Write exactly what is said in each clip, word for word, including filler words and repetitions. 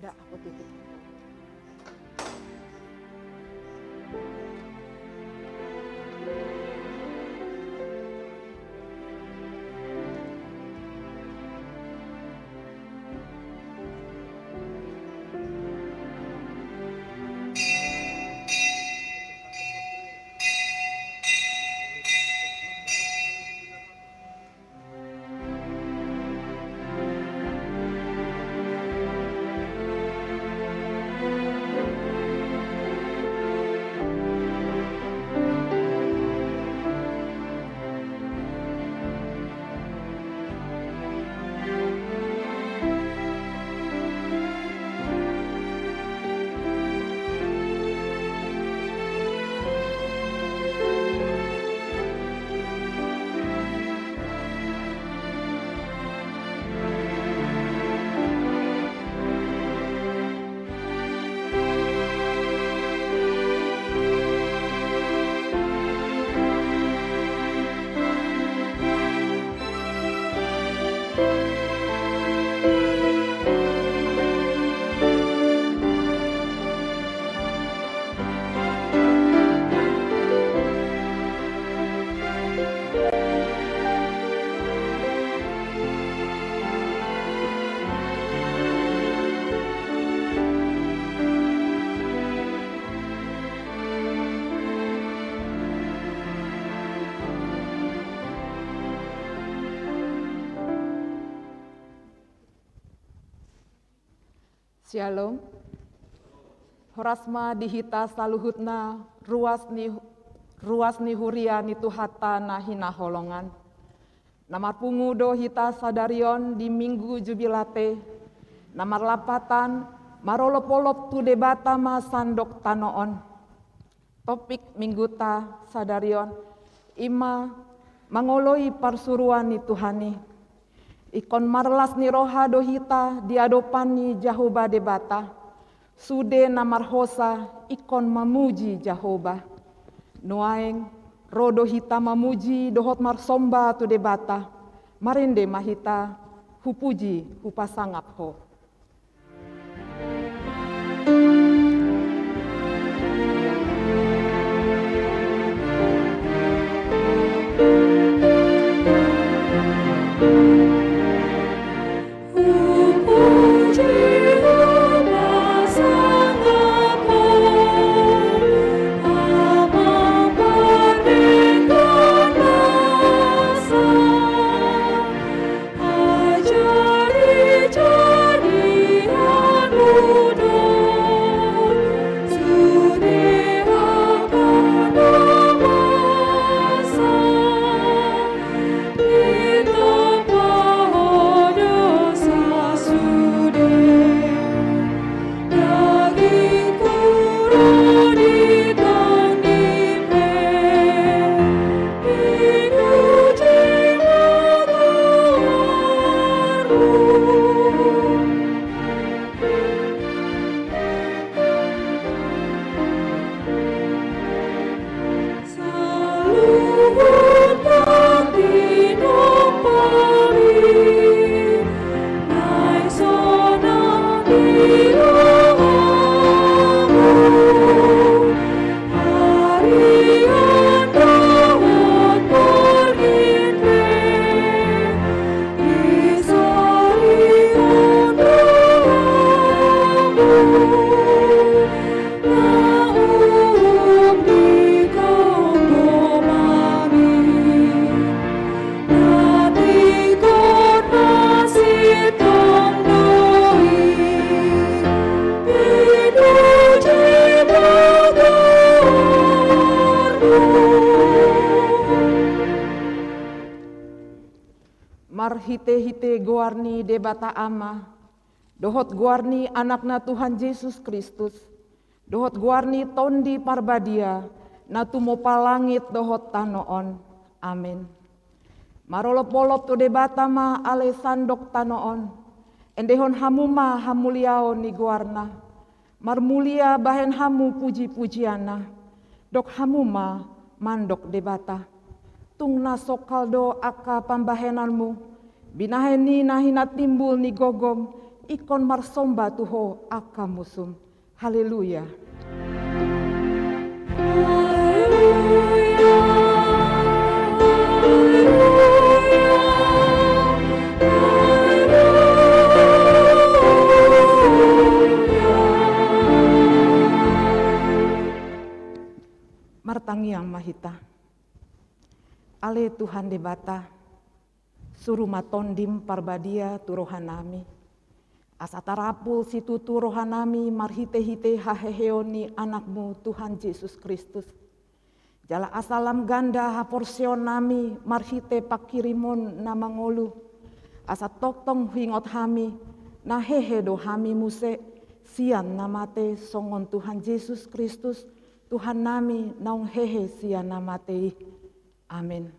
Dah, aku titip. Syalom. Horas ma di hita saluhutna, ruas ni, ruas ni huria ni Tuhanta na hinaholongan. Na marpungu do hita sadari on di Minggu Jubilate, na marlapatan marolopolop tu Debata ma sandok tano on. Topik Mingguta sadari on i ma mangoloi parsuruan ni Tuhan i. Ingkon marlas ni roha do hita di adopan ni Jahowa Debata, sude na marhosa ingkon mamuji Jahowa. Nuaeng ro do hita mamuji dohot marsomba tu Debata. Marende ma hita, hupuji, hupasangap Ho. Marhite-hite goar ni Debata Ama, dohot goar ni Anakna Tuhan Jesus Kristus, dohot goar ni Tondi Parbadia, na tumompa langit dohot tano on. Amen. Marolopolop tu Debata ma ale sandok tano on. Endehon hamu ma hamuliaon ni goarna. Marmulia bahen hamu puji-pujianna. Dok hamu ma mandok Debata. Tung na songkal do angka pambahenanmu, binahen ni na hinatimbul ni gogom, ingkon marsomba tu Ho angka musum. Haleluya. Martangiang ma hita. Ale Tuhan Debata, suru ma Tondim Parbadia tu rohanami, asa tarapul situtu rohanami marhitehite haheheon ni Anakmu Tuhan Jesus Kristus. Jala asa lam ganda haporseaonnami marhite panghirimon na mangolu, asa tongtong huingot hami, na hehe do hami muse sian na mate songon Tuhan Jesus Kristus, Tuhannami naung hehe sian na mate i. Amen.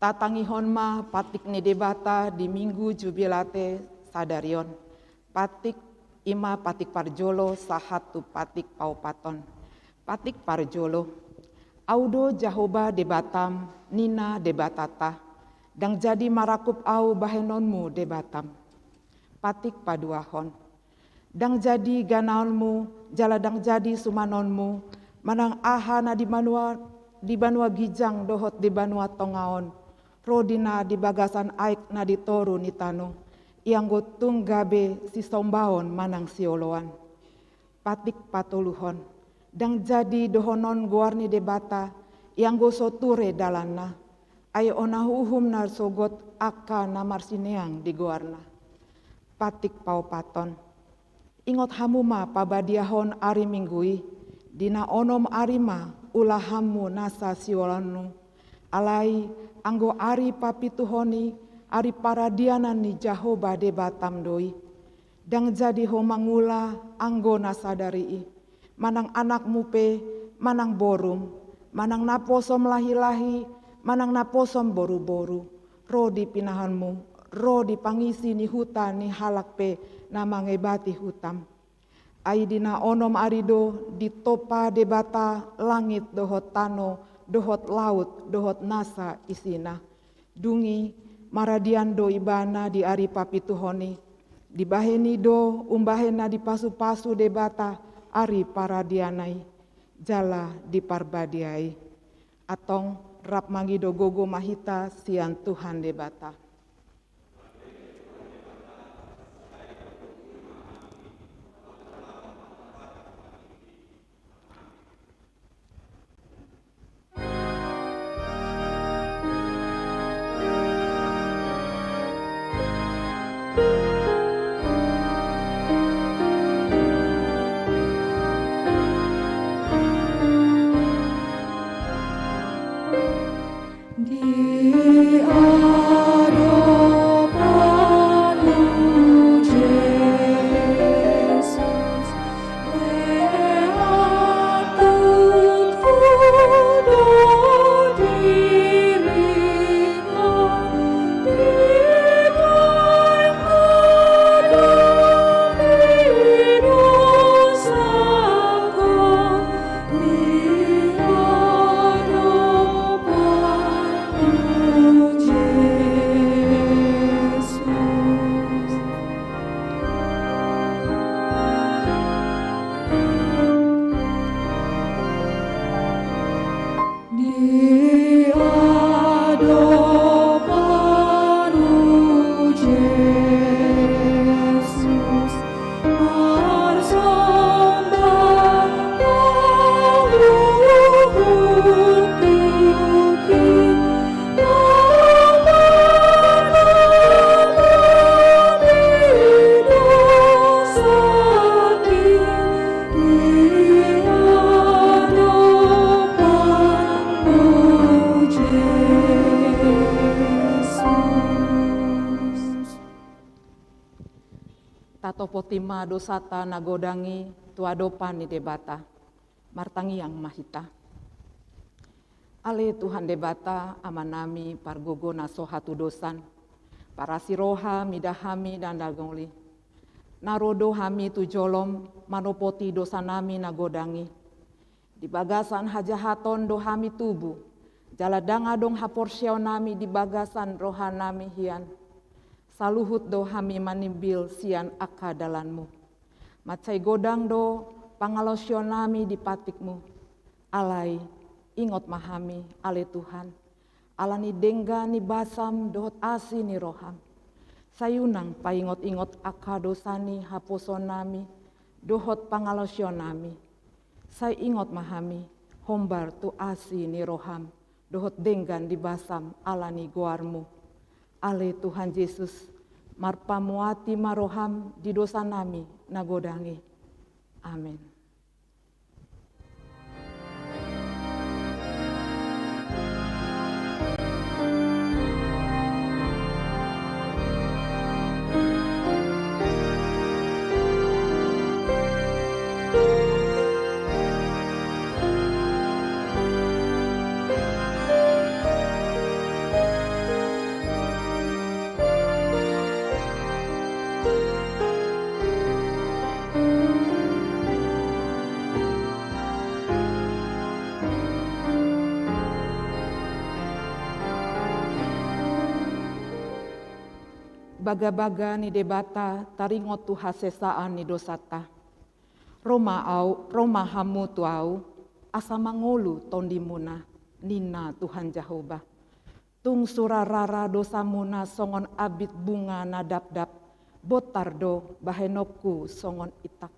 Tatangihon ma patik ni Debata di Minggu Jubilate sadari on. Patik i ma patik parjolo sahat tu patik paopaton. Patik parjolo. Au do Jahowa Debatam, ninna Debatanta. Ndang jadi marangkup Au bahenonmu Debatam. Patik paduahon. Ndang jadi ganaonmu, jala ndang jadi sumanonmu, manang aha na di banua, di banua ginjang dohot di banua tonga on, ro di na di bagasan aek na di toru ni tano, ianggo tung gabe sisombaon manang sioloan. Patik patoluhon. Ndang jadi dohonon goar ni Debata, ianggo so ture dalanna. Ai ona uhum na sogot angka na marsineang di goarna. Patik paopaton. Ingot hamu ma pabadiahon ari Minggu i, di na onom ari ma ulahanmu nasa sioloanmu. Alai anggo ari papituhon i, ari paradianan ni Jahowa Debatam do i. Ndang jadi ho mangula anggo na sadari i, manang anakmu pe, manang borum, manang naposom lahi-lahi, manang naposom boru-boru, ro di pinahanmu, ro di pangisi ni huta ni halak pe na mangebati hutam. Ai di na onom ari do ditompa Debata langit dohot tano, dohot laut, dohot nasa isina. Dung i maradian do ibana di ari papituhon i, dibahen i do umbahen na dipasu-pasu Debata ari paradianna i, jala diparbadiai. Antong rap mangido gogo ma hita sian Tuhan Debata. Di adopanmu, Jesus, leatutku do diringkon, di baengmu do didosangkon. Di adopanmu, Jesus. Di adopanmu, Jesus, marsombahon huhut tu Ho. Di adopanmu, Jesus. Tatopoti ma dosanta na godang i tu adopan ni Debata. Martangiang ma hita. Ale Tuhan Debata, Amanami, pargogo na so hatudosan, parasi roha mida hami na dangol i. Na ro do hami tu jolom manopoti dosanami na godang i. Di bagasan hajahaton do hami tubu, jala ndang adong haporseaonnami di bagasan rohanami hian. Saluhut do hami manimbil sian angka dalanmu. Mansai godang do pangalaosionnami di patikmu. Alai, ingot ma hami, ale Tuhan, ala ni denggan ni basam dohot asi ni roham. Sai unang paingot-ingot angka dosa ni haposoonnami dohot pangalaosionnami. Sai ingot ma hami, hombar tu asi ni roham dohot denggan ni basam ala ni goarmu. Ale Tuhan Jesus, marpamuati ma roham di dosanami na godang i. Amen. Bagabaga ni Debata taringot tu hasesaan ni dosanta. Ro ma au, ro ma hamu tu Au, asa mangolu tondimuna, ninna Tuhan Jahowa. Tung sura rara dosamuna songon abit bunga na dapdap, bontar do bahenonku songon intak.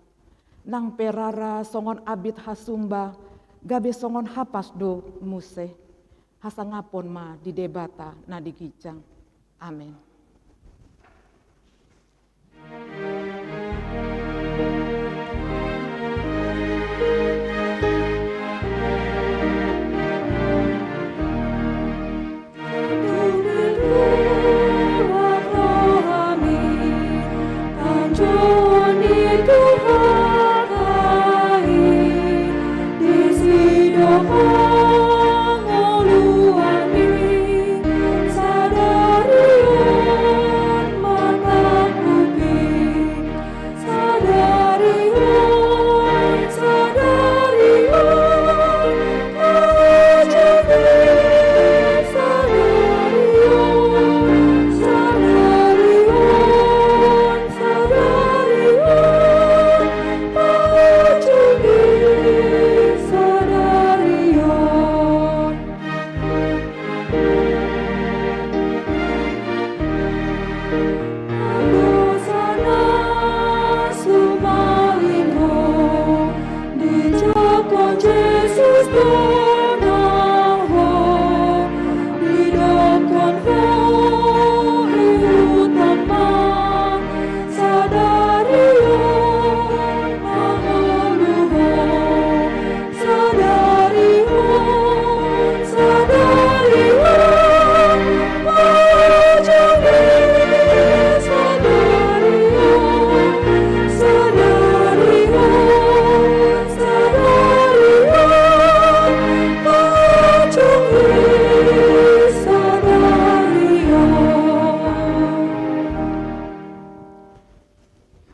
Nang pe rara songon abit hasumba, gabe songon hapas do muse. Hasangapon ma di Debata na di ginjang. Amen. Jesus, dongan ho, idokkon ho, ihuthon ma, sadari on mangolu ho, sadari on, sadari on, mangolu ho, sadari on, sadari on.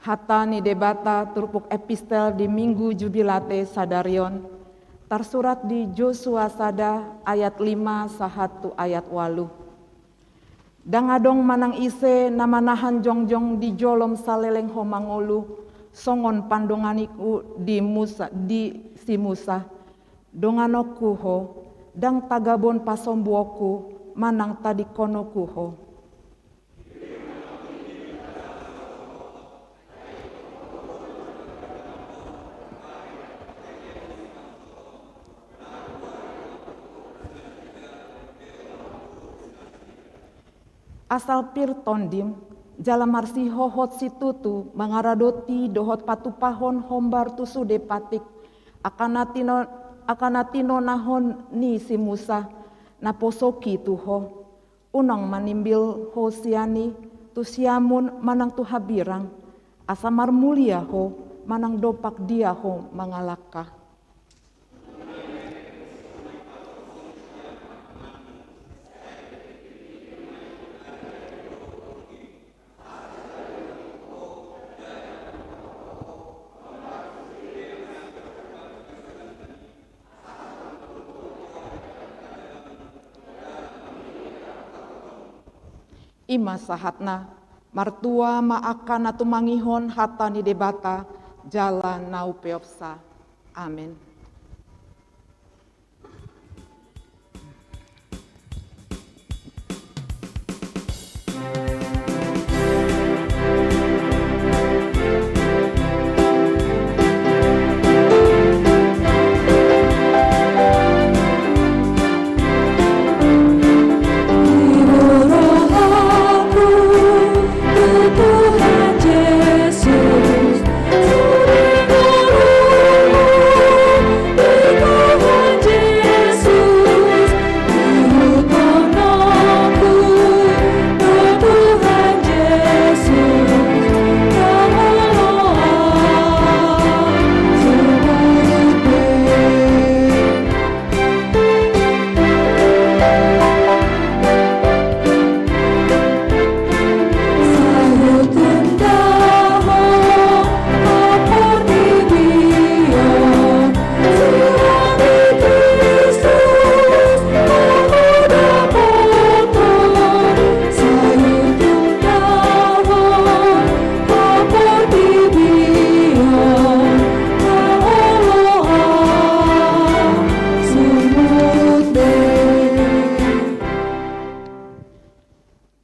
Hata ni Debata turpuk epistel di Minggu Jubilate sadari on, tarsurat di Josua sada ayat lima sahat tu ayat ualu. Ndang adong manang ise na manahan jongjong di jolom saleleng ho mangolu, songon pandonganiku di Musa, di si Musa. Donganonku ho, ndang tagabon pasombuonku manang tadingkononku ho. Asal pir tondim, jala marsihohot situtu mangaradoti dohot patupahon hombar tu sude patik, angka na tino-, angka na tinonahon ni si Musa, na posoki tu ho. Unang manimbil ho sian i tu siamun manang tu hambirang, asa marmulia ho manang dompak dia ho mangalangka. I ma sahatna, martua ma angka na tumangihon hata ni Debata jala na umpeopsa. Amen.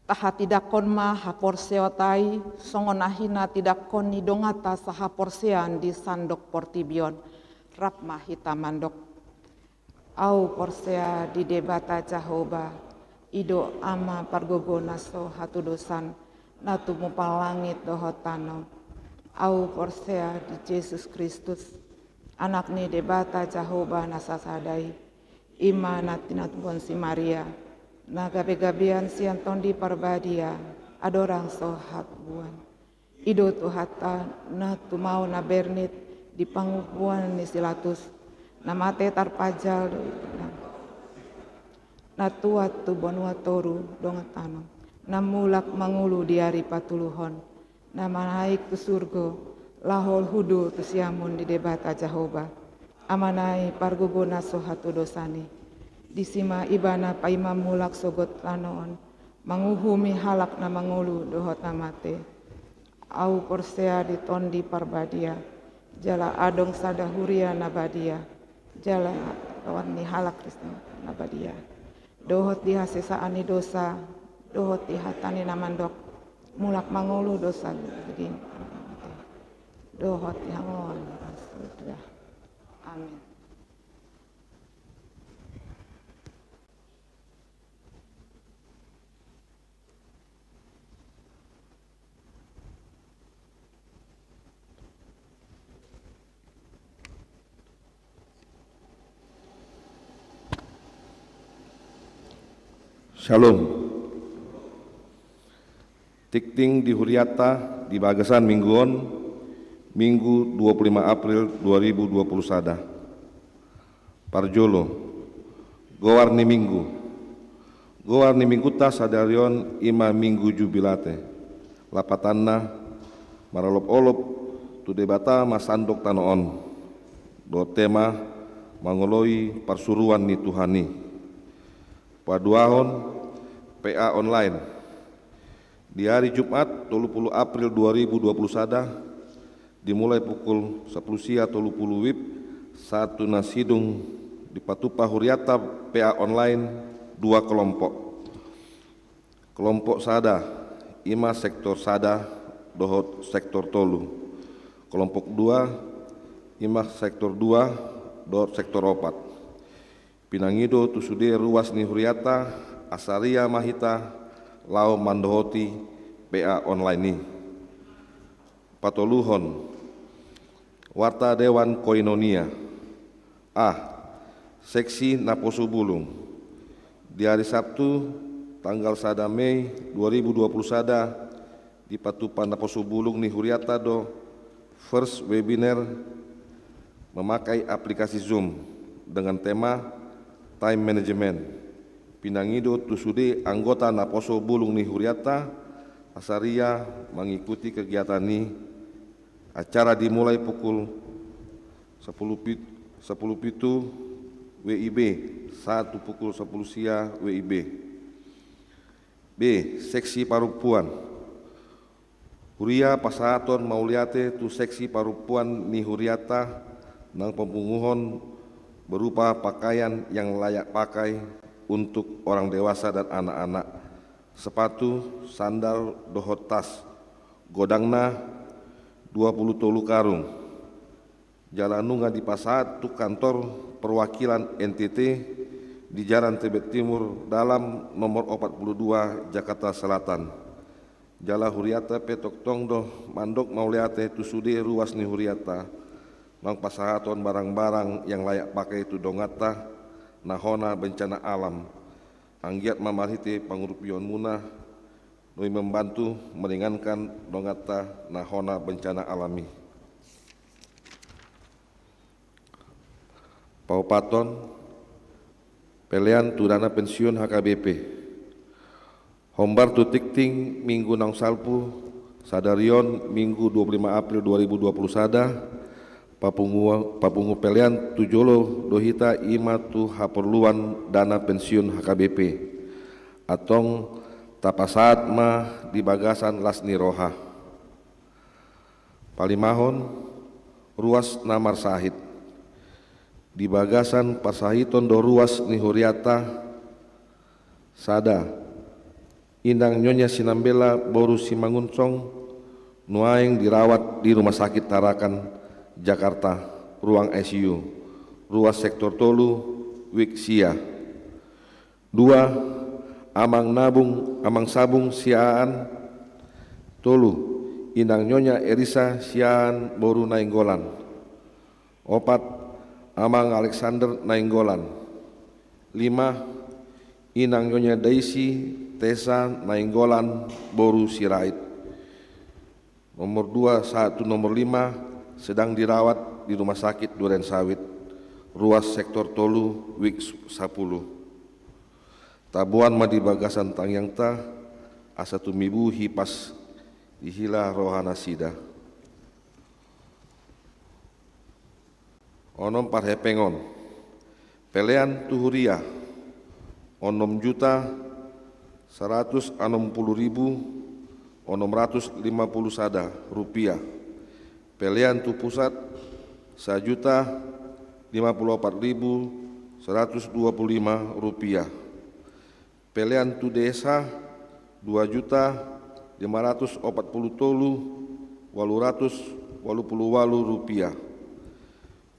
Tahatindangkon ma haporseaonta i, songon na hinatindangkon ni donganta sahaporseaon di sandok portibi on. Rap ma hita mandok. Ahu porsea di Debata Jahowa, i do Ama pargogo na so hatudosan, na tumompa langit dohot tano. Ahu porsea di Jesus Kristus, Anak ni Debata Jahowa na sasada i, i ma na tinantuhon si Maria, na gabegabean sian Tondi Parbadia, andorang so hatubuan. I do Tuhanta na tumao na bernit di panguhuman ni si Pilatus, na mate tarpajal, na tuat tu banua toru dongan tano, na mulak mangolu di ari patoluhon, na manaek tu surgo, laho hundul tu siamun ni Debata Jahowa, Amana i pargogo na so hatudosan i. Disi ma Ibana paima mulak sogot tano on, manguhumi halak na mangolu dohot na mate. Ahu porsea di Tondi Parbadia, jala adong sada huria na badia, jala roha ni halak Kristen na badia, dohot di hasesaan ni dosa, dohot di hata ni na mandok, mulak mangolu do saluhutna, dohot di hangoluan. Amin. Shalom. Tingting di hurianta di bagasan minggu on, Minggu dua puluh lima April dua ribu dua puluh sada. Parjolo, goar ni minggu. Goar ni minggunta sadari on i ma Minggu Jubilate. Lapatanna, marolopolop tu Debata ma sandok tano on, dohot tema mangoloi parsuruan ni Tuhan i. Paduahon, P A online. Di ari Jumat tolu puluh April dua ribu dua puluh sada, dimulai pukul sapuluh sia tolu puluh WIB, sahat tu na sidung, dipatupa hurianta P A online dua kelompok. Kelompok sada, i ma sektor sada dohot sektor tolu. Kelompok dua, i ma sektor dua dohot sektor opat. Pinangido tu sude ruas ni hurianta, asa ria ma hita laho mandohoti P A online i. Patoluhon, warta Dewan Koinonia. A, seksi naposo bulung. Di ari Sabtu, tanggal sada Mei dua ribu dua puluh sada, dipatupa naposo bulung ni hurianta do first webinar memakai aplikasi Zoom dengan tema time management. Pinangido tu sude anggota naposo bulung ni hurianta, asa ria mangikuti kegiatan i. Acara dimulai pukul sapuluh pit-, sapuluh pitu WIB, sahat tu pukul sapuluh sia WIB. B, seksi parompuan. Huria pasahathon mauliate tu seksi parompuan ni hurianta nang papunguhon berupa pakaian yang layak pakai untuk orang dewasa dan anak-anak, sepatu, sandal, dohot tas. Godangna dua puluh tolu karung. Jala nunga dipasahat tu kantor perwakilan N T T di Jalan Tebet Timur, Dalam nomor opat puluh dua, Jakarta Selatan. Jala hurianta pe tongtong do mandok mauliate tu sude ruas ni hurianta, nang pasahathon barang-barang yang layak pakai tu donganta na hona bencana alam. Anggiat ma marhite pangurupionmuna, nuaeng membantu meringankan donganta na hona bencana alam i. Paopathon, pelean tu dana pensiun H K B P. Hombar tu tingting minggu naung salpu, sadari on Minggu dua puluh lima April dua ribu dua puluh sada, papungu, papungu pelean tu jolo do hita i ma tu haporluan dana pensiun H K B P. Antong tapasahat ma di bagasan las ni roha. Palimahon, ruas na marsahit. Di bagasan parsahiton do ruas ni hurianta, sada, Inang Nyonya Sinambela boru Simangunsong, nuaeng dirawat di Rumah Sakit Tarakan, Jakarta, ruang I C U, ruas sektor tolu, wik sia. Dua, Amang Nabung, Amang Sabung Siahaan. Tolu, Inang Nyonya Erisa Siahaan boru Nainggolan. Opat, Amang Alexander Nainggolan. Lima, Inang Nyonya Daisy Tessa Nainggolan boru Sirait. Nomor dua sahat tu nomor lima sedang dirawat di Rumah Sakit Duren Sawit, ruas sektor tolu, wik sapuluh. Taboan ma di bagasan tangiangta, asa tumibu hipas dihilala rohanasida. Onom, parhepengon. Pelean tu huria, onom juta saratus onom pulu ribu onom ratus lima pulu sada rupiah. Pelean tu pusat, sajuta lima pulu opat ribu saratus dua pulu lima rupiah. Pelean tu desa, dua juta lima ratus opat pulu tolu walu ratus walu pulu walu rupiah.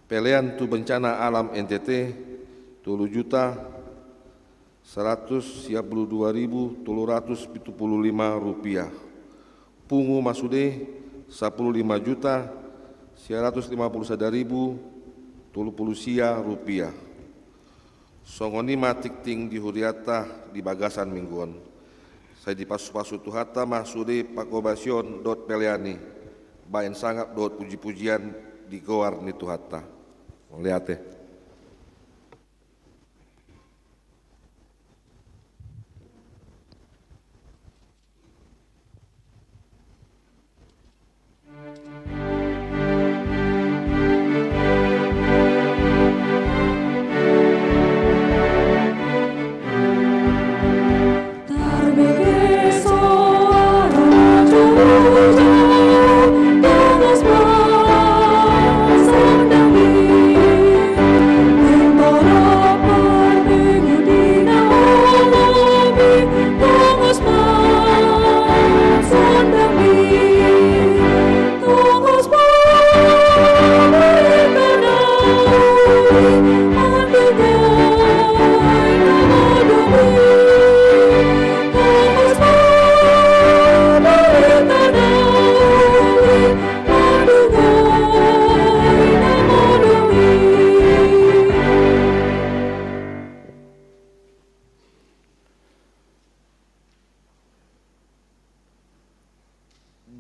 Pelean tu bencana alam N T T, tolu juta saratus sia pulu dua ribu tolu ratus pitu pulu lima rupiah. Pungu ma sude, sapulu lima juta sia ratus lima pulu sada ribu tolu pulu sia rupiah. Songon i ma tingting di hurianta di bagasan minggu on. Sai dipasupasu Tuhanta ma sude panghobasion dohot pelean i, bahen sangap dohot pujipujian di goar ni Tuhanta. Mauliate.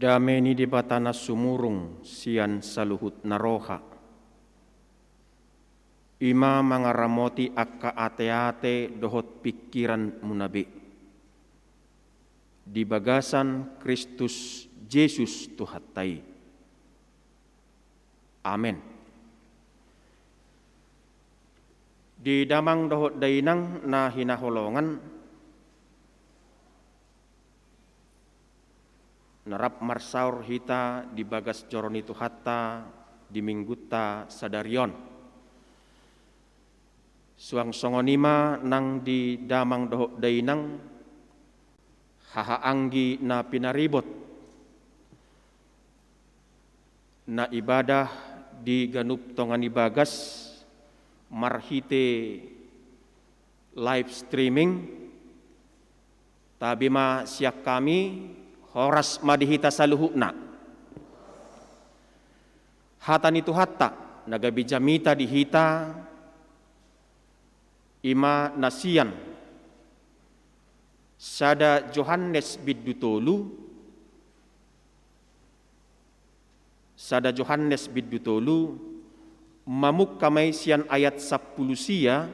Dame ni Debata na sumurung sian saluhut na roha, i ma mangaramoti angka ateate dohot pingkiranmuna be, di bagasan Kristus Jesus Tuhanta i. Amen. Di damang dohot dainang na hinaholongan, na rap marsaor hita di bagas joro ni Tuhanta di minggunta sadari on. Suang songon i ma nang di damang dohot dainang, hahaanggi na pinaribot, na ibadah di ganup tonga ni bagas marhite live streaming, tabe ma sian hami, horas ma di hita saluhutna. Hata ni Tuhanta na gabe jamita di hita, i ma na sian sada Johannes bindu tolu, sada Johannes bindu tolu, mamungka ma i sian ayat sampulu sia,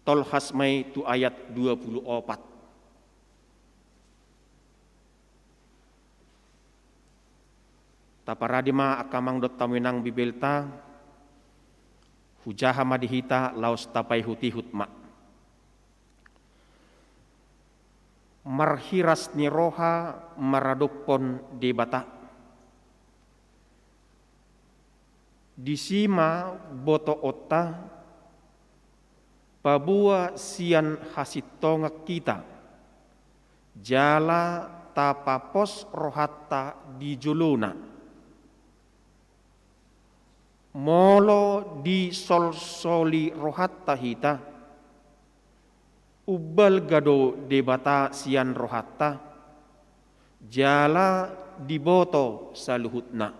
tolhas ma i tu ayat dua pulu opat. Taparade ma angka amang dohot hamu inang Bibelta, hujaha ma di hita laos tapaihutihut ma. Marhiras ni roha maradophon Debata. Disi ma botoonta paboa sian hasintongan hita, jala tapapos rohanta di jolona. Molo disolsoli rohanta hita, umbalga do Debata sian rohanta, jala diboto saluhutna.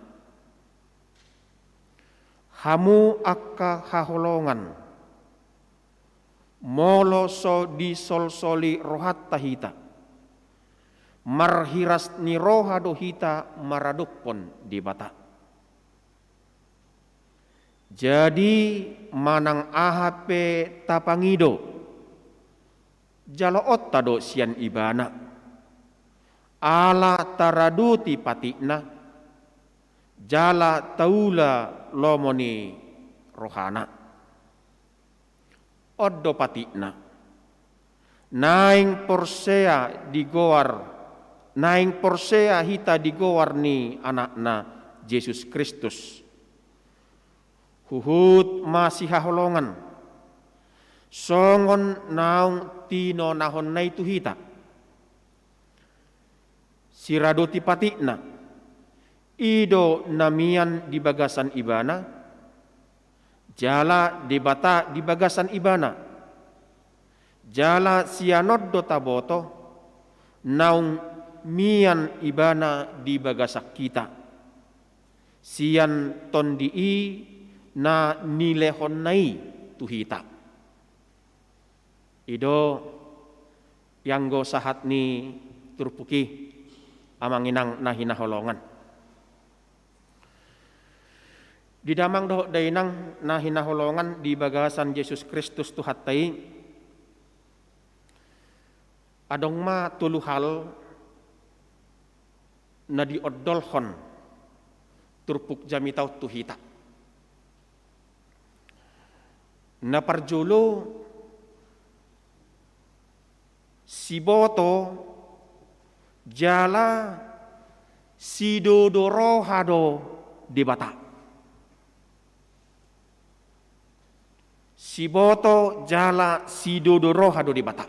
Hamu angka haholongan, molo so disolsoli rohanta hita, marhiras ni roha do hita maradophon Debata. Jadi, manang aha pe tapangido, jaloonta do sian Ibana, ala taradoti patikna, jala taula lomo ni rohana. On do patikna. Naeng porsea di goar, naeng porsea hita di goar ni Anakna Jesus Kristus, huhut masihaholongan, songon naung tinonahonna i tu hita. Siradoti patikna, i do na mian di bagasan Ibana, jala Debata di bagasan Ibana. Jala sian on do taboto, naung mian Ibana di bagasan hita, sian Tondi i na nilehonna i tu hita. I do ianggo sahat ni turpuk i, amang inang na hinaholongan. Di damang dohot dainang na hinaholongan di bagasan Jesus Kristus Tuhanta i, adong ma tolu hal na diondolhon turpuk jamita on tu hita. Na parjolo, siboto jala sidodo roha do Debata. Siboto jala sidodo roha do Debata.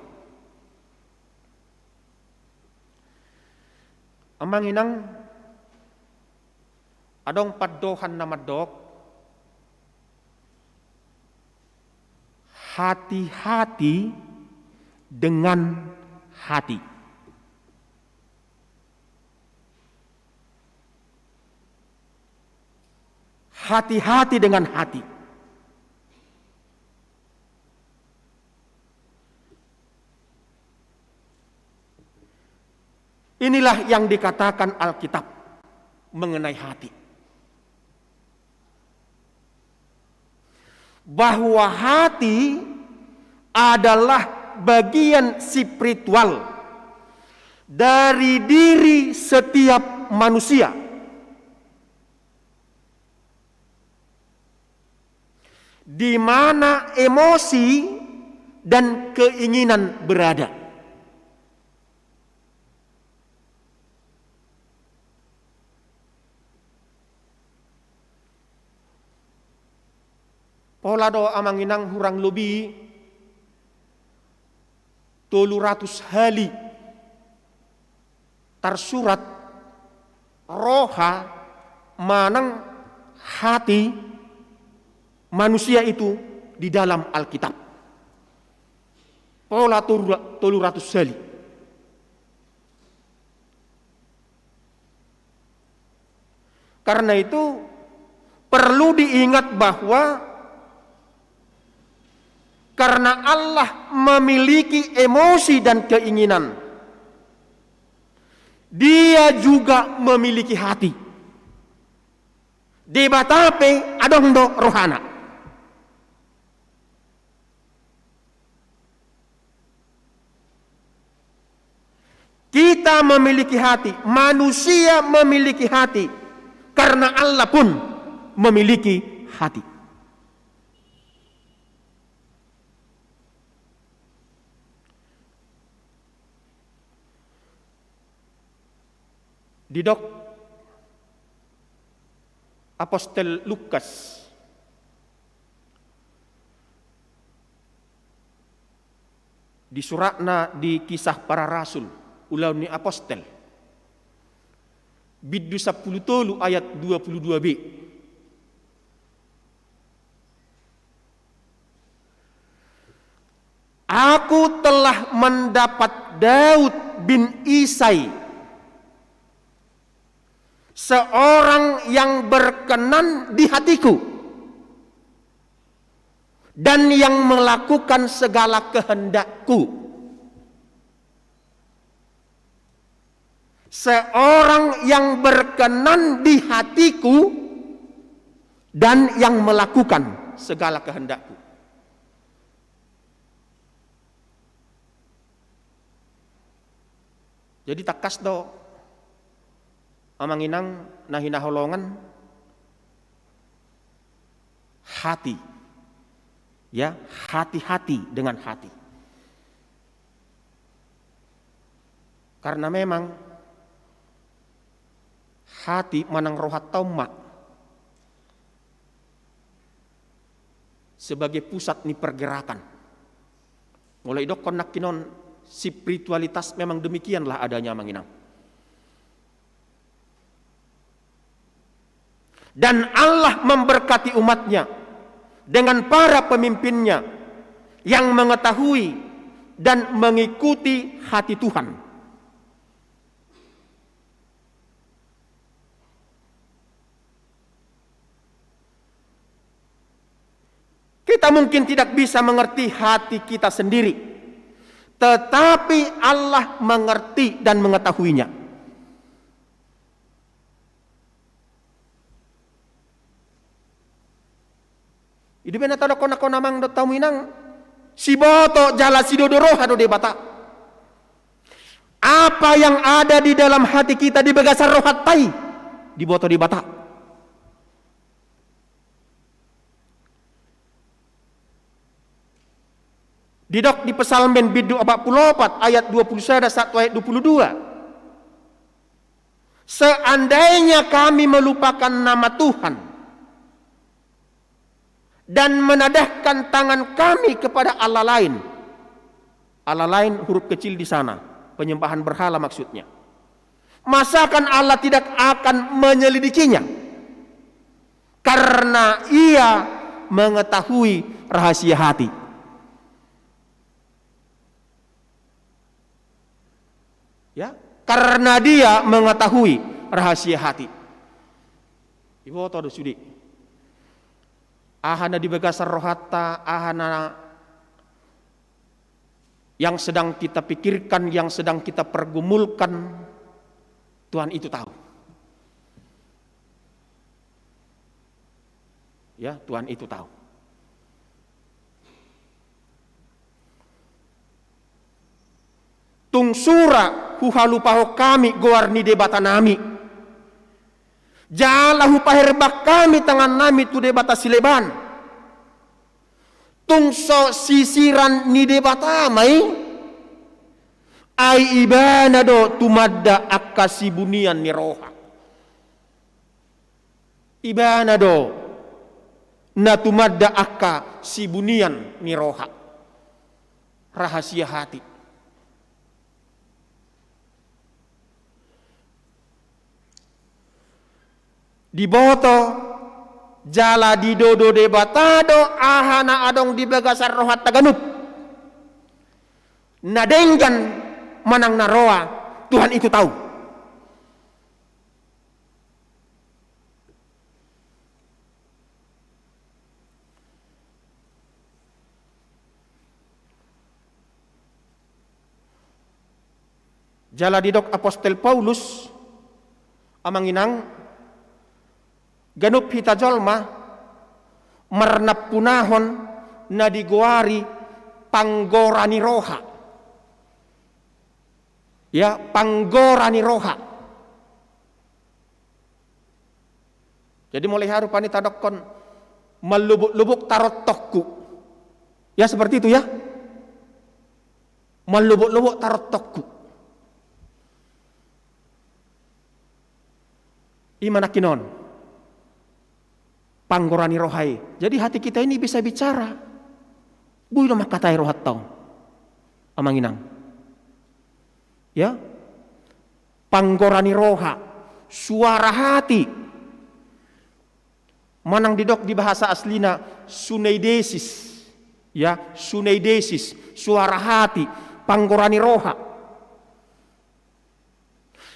Amang inang, adong pandohan na mandok, hati-hati dengan hati. Hati-hati dengan hati. Inilah yang dikatakan Alkitab mengenai hati. Bahwa hati adalah bagian spiritual dari diri setiap manusia, di mana emosi dan keinginan berada. Pola do, amang inang, hurang lobi tolu ratus hali tarsurat roha manang hati manusia itu di dalam Alkitab. Pola tolu, tolu ratus hali. Karena itu, perlu diingat bahwa karena Allah memiliki emosi dan keinginan, Dia juga memiliki hati. Debata pe adong do rohana. Kita memiliki hati, manusia memiliki hati, karena Allah pun memiliki hati. Didok apostel Lukas di suratna di Kisah Para Rasul, Ulaon ni Apostel, bindu sampulu tolu ayat dua pulu dua b. Aku telah mendapat Daud bin Isai, seorang yang berkenan di hatiku dan yang melakukan segala kehendakku. Seorang yang berkenan di hatiku dan yang melakukan segala kehendakku. Jadi tangkas do, amang inang na hinaholongan, hati. Ya, hati-hati dengan hati. Karena memang hati manang rohanta on ma sebagai pusat ni pergerakan. Molo idokkon nangkin on, spiritualitas memang demikianlah adanya, amang inang. Dan Allah memberkati umat-Nya dengan para pemimpinnya yang mengetahui dan mengikuti hati Tuhan. Kita mungkin tidak bisa mengerti hati kita sendiri. Tetapi Allah mengerti dan mengetahuinya. I do umbahen na tadokkon angka na amang dohot hamu inang, siboto jala sidodo roha do Debata. Apa yang ada di dalam hati kita, di bagasan rohanta i, diboto Debata. Didok di Psalmen bindu opat pulu opat ayat dua pulu sada sahat tu ayat dua pulu dua. Seandainya kami melupakan nama Tuhan dan menadahkan tangan kami kepada allah lain, allah lain huruf kecil di sana, penyembahan berhala maksudnya, masakan Allah tidak akan menyelidikinya, karena Ia mengetahui rahasia hati. Ya, karena Dia mengetahui rahasia hati. Iboto do sude. Aha na di bagasan rohanta, aha na yang sedang kita pikirkan, yang sedang kita pergumulkan, Tuhan itu tahu. Ya, Tuhan itu tahu. Tung sura huhalupahon hami goar ni Debata nami, jala hupaherbang hami tangan nami tu debata sileban, tung so sisiran ni Debata ma i, ai Ibana do tumanda angka sibunian ni roha. Ibana do na tumanda angka sibunian ni roha, rahasia hati. Diboto jala didodo Debata do aha na adong di bagasan rohanta ganup. Na denggan manang na roa, Tuhan itu tahu. Jala didok apostel Paulus, amang inang, ganup hita jolma marnampunahon na digoari panggora ni roha. Ya, panggora ni roha. Jadi molo hea rupani tadokkon, mallobok-lobok tarottokku. Ya, seperti itu ya. Mallobok-lobok tarottokku. I ma nangkin on. Panggora ni roha i. Jadi hati kita ini bisa bicara. Boi do mangkatai rohanta on, amang inang. Ya. Panggora ni roha, suara hati. Manang didok di bahasa aslina suneidesis. Ya, suneidesis, suara hati, panggora ni roha.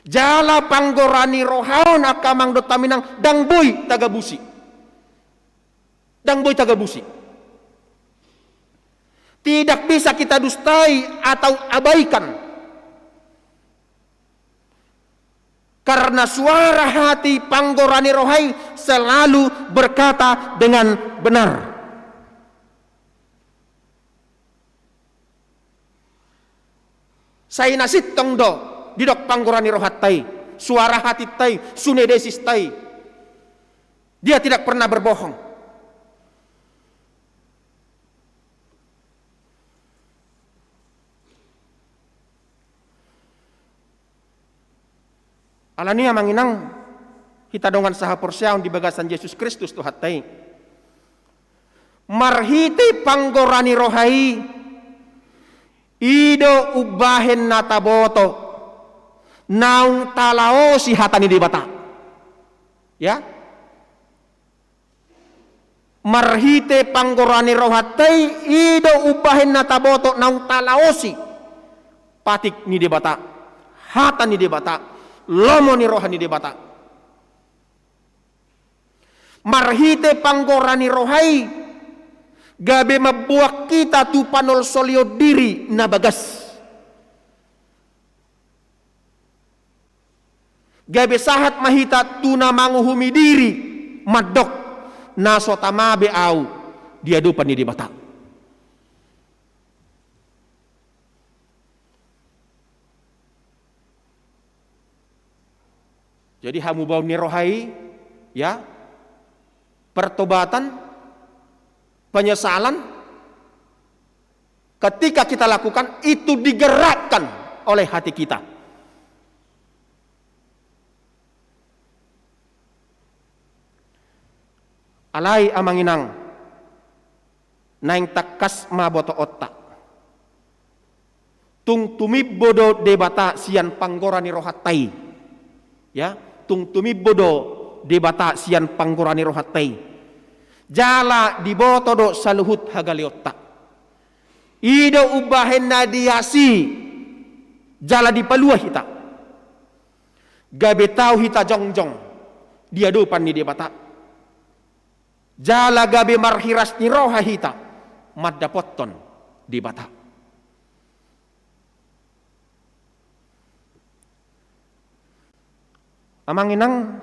Jala panggora ni roha on angka amang dohot hamu inang, ndang boi tagabusi. Ndang boi tagabusi. Tidak bisa kita dustai atau abaikan. Karena suara hati, panggora ni roha i, selalu berkata dengan benar. Sai na sintong do didok panggora ni rohanta i, suara hatinta i, sunedesista i. Dia tidak pernah berbohong. Alani i amang inang, hita dongan sahaporseaon di bagasan Jesus Kristus Tuhanta i, marhite panggora ni roha i, i do umbahen na taboto naung talaosi hata ni Debata. Ya. Marhite panggora ni rohanta i, i do umbahen na taboto naung talaosi patik ni Debata, hata ni Debata, lomo ni roha ni Debata. Marhite panggora ni roha i, gabe mamboan hita tu panolsolion diri na bagas. Gabe sahat ma hita tu na manguhumi diri, mandok, na so tama be au di adopan ni Debata. Jadi hamubaon ni roha i, ya, pertobatan, penyesalan, ketika kita lakukan, itu digerakkan oleh hati kita. Alai amang inang, naeng tangkas ma botoonta. Tung tumimbo do Debata sian panggora ni rohanta i. Ya, tung tumimbo do Debata sian panggora ni rohanta i. Jala diboto do saluhut hagaleonta. I do umbahen na diasi jala dipalua hita. Gabe tau hita jongjong di adopan ni Debata. Jala gabe marhiras ni roha hita mandapothon Debata. Amang inang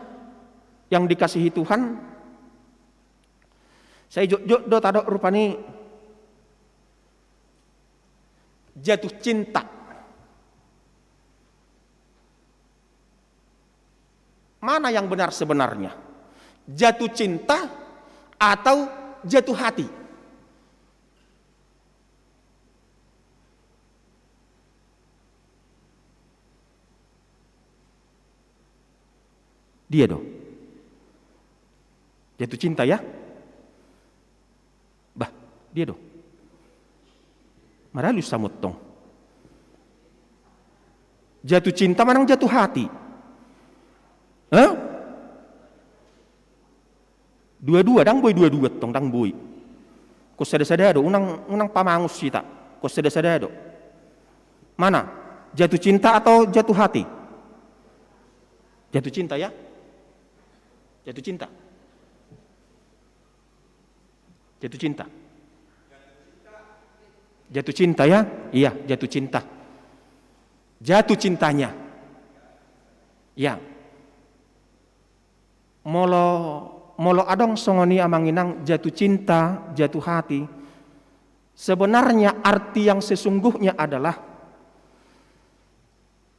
yang dikasihi Tuhan, sai jotjot do tadok rupani jatuh cinta. Mana yang benar sebenarnya? Jatuh cinta atau jatuh hati? Dia do. Jatuh cinta ya? Bah, dia do. Maralus samot tong. Jatuh cinta manang jatuh hati? Hah? Dua-dua, ndang boi dua-dua tong, ndang boi. Ko sada-sada do, unang, unang pamangus hita. Ko sada-sada do. Mana? Jatuh cinta atau jatuh hati? Jatuh cinta ya? Jatuh cinta. Jatuh cinta. Jatuh cinta ya? Iya, jatuh cinta. Jatuh cintanya. Ya. Molo, molo adong songon i amang inang, jatuh cinta, jatuh hati. Sebenarnya arti yang sesungguhnya adalah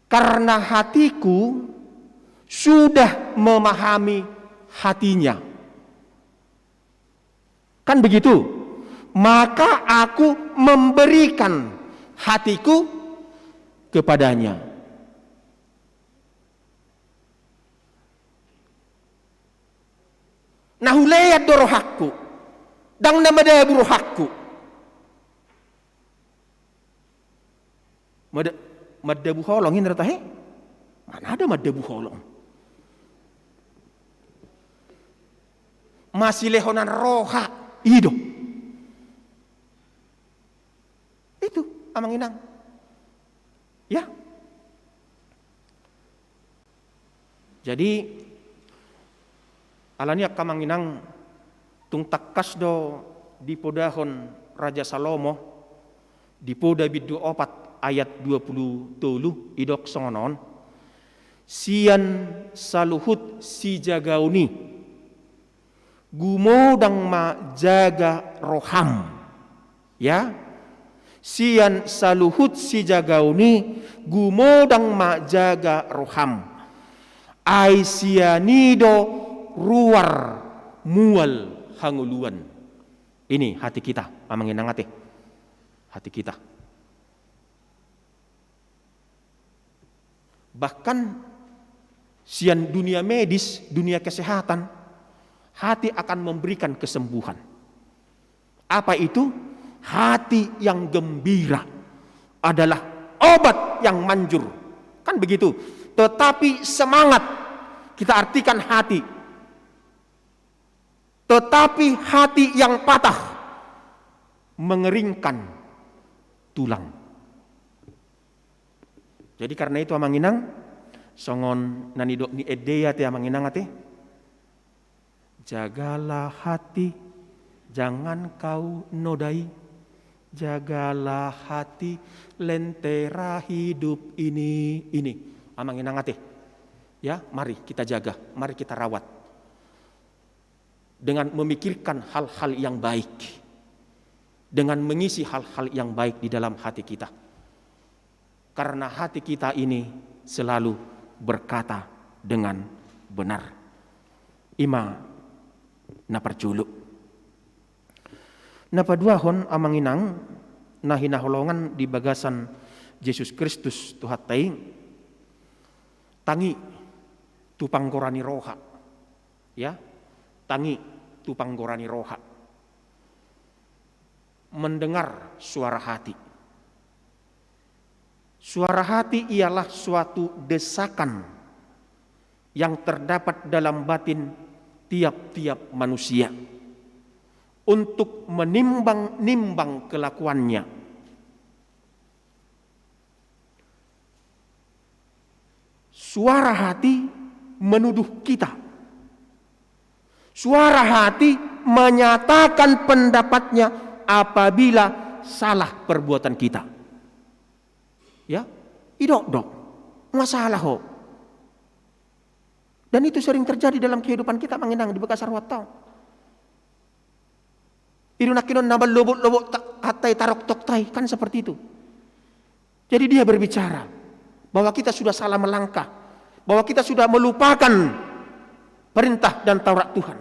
karena hatiku sudah memahami hatinya. Kan begitu? Maka aku memberikan hatiku kepadanya. Na hulean do rohangku, ndang na madabu rohangku. Mada-, madabu holong i na tahe? Mana ada madabu holong? Masilehonan roha, i do. Itu, amang inang. Ya. Jadi, alani i angka amang inang, tung tangkas do dipodahon Raja Salomo, di Poda bindu opat ayat dua pulu tolu, didok songon on, sian saluhut sijagaon i, gumodang ma jaga roham. Ya, sian saluhut sijagaon i, gumodang ma jaga roham. Ai sian i do ruar mual hangoluan. Ini hati kita, amang inang ate. Hati kita. Bahkan sian dunia medis, dunia kesehatan, hati akan memberikan kesembuhan. Apa itu? Hati yang gembira adalah obat yang manjur. Kan begitu. Tetapi semangat, kita artikan hati. Tetapi hati yang patah mengeringkan tulang. Jadi karena itu amang inang, songon na nidok ni ende i ate amang inang ate, jagalah hati, jangan kau nodai, jagalah hati, lentera hidup ini, ini, amang inang ate. Ya, mari kita jaga, mari kita rawat. Dengan memikirkan hal-hal yang baik. Dengan mengisi hal-hal yang baik di dalam hati kita. Karena hati kita ini selalu berkata dengan benar. Ima na parjolo. Na paduahon, amang inang, na hinaholongan di bagasan Jesus Kristus Tuhanta i, tangi tu panggora ni roha. Ya, tangi tu panggora ni roha. Mendengar suara hati. Suara hati ialah suatu desakan yang terdapat dalam batin tiap-tiap manusia untuk menimbang-nimbang kelakuannya. Suara hati menuduh kita. Suara hati menyatakan pendapatnya apabila salah perbuatan kita. Ya, idokdok, masalah ho. Dan itu sering terjadi dalam kehidupan kita, amang inang, di bagasan rohanta. I do nangkinon na mallobot-lobot ta-, hata i, taroktok ta i, kan seperti itu. Jadi dia berbicara bahwa kita sudah salah melangkah, bahwa kita sudah melupakan perintah dan Taurat Tuhan.